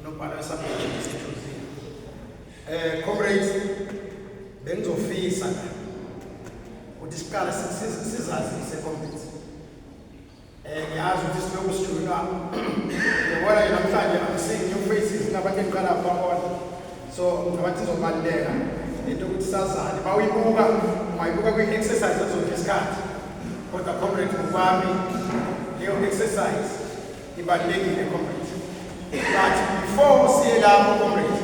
Unobhala we-sub-region yaseJozini. Comrades, bengizofisa la ukuthi siqale sizazise, comrades. Ngiyazi ukuthi silokhu sijoyinwa, ngiyabona nje namhlanje I'm seeing new faces, nabantu engiqala ukubabona, so ngicabanga izobaluleka lento ukuthi sazane. Bawuyibuka, ungayibuka kwi-exercise ezodla isikhathi, kodwa comrade, ngokwami leyo exercise ibalulekile, comrade. But before siye lapho, comrade,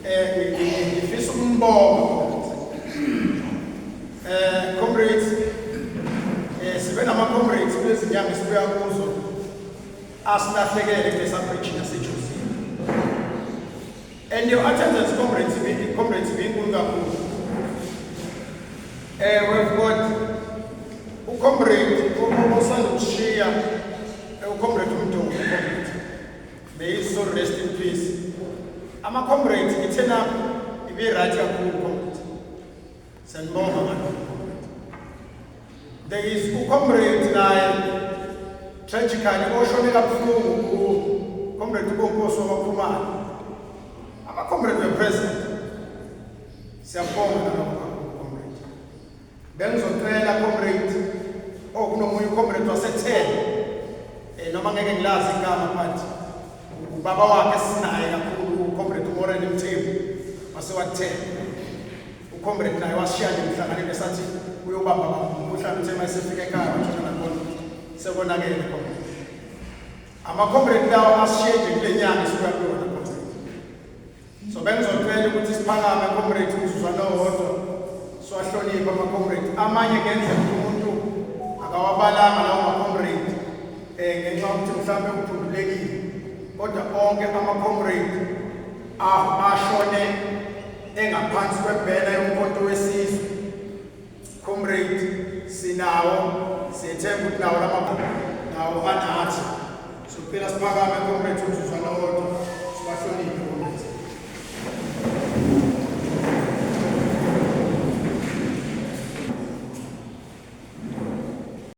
ngifisa ukunibonga, comrades. Comrades, sibe nama comrades kulezi nyanga esibuya kuzo asilahlekele kule sub-region yaseJozini, and your attendance, comrades, comrades, ibinkulu kakhulu. We've got ucomrade osanda kushiya, ucomrade uMdungu. Comrade, may his soul rest in peace. Ama comrades, i-turn up ibe right kakhulu, comrades. Sanibonga ngalokho, comrade. There is ucomrade naye tragically oshone kabuhlungu, ucomrade uBonkosi wabakhumalo. Ama-comrade were present. Siyabonga nalokho kakhulu, comrade. Bengizocela, comrade, oh, kunomunye ucomrade wasethele, noma ngeke ngilazi igama, but ubaba wakhe sinaye kakhulu, ucomrade uMorel Mthembu wasewathele. Ucomrade naye washiya nje emhlanganweni esathi uyobamba umkhuhlane, uthe uma esefika ekhaya watshona nakhona sekonakele, comrade. Ama-comrade lawo asishiye nje kule nyanga esuka kuyona, comrade. So bengizocela ukuthi siphakame, comrade, umzuzwana owodwa, siwahloniphe ama-comrade. Amanye kuyenzeka ukuthi umuntu akawabalanga lawo ma-comrade ngenxa yokuthi mhlawumbe uphundulekile, kodwa onke ama-comrade ashone engaphansi kwebhena yoMkhonto weSizwe, comrade, sinawo, siyethemba ukuthi nawo lama nawo anathi. Socela siphakame, comrade, umzuzwana.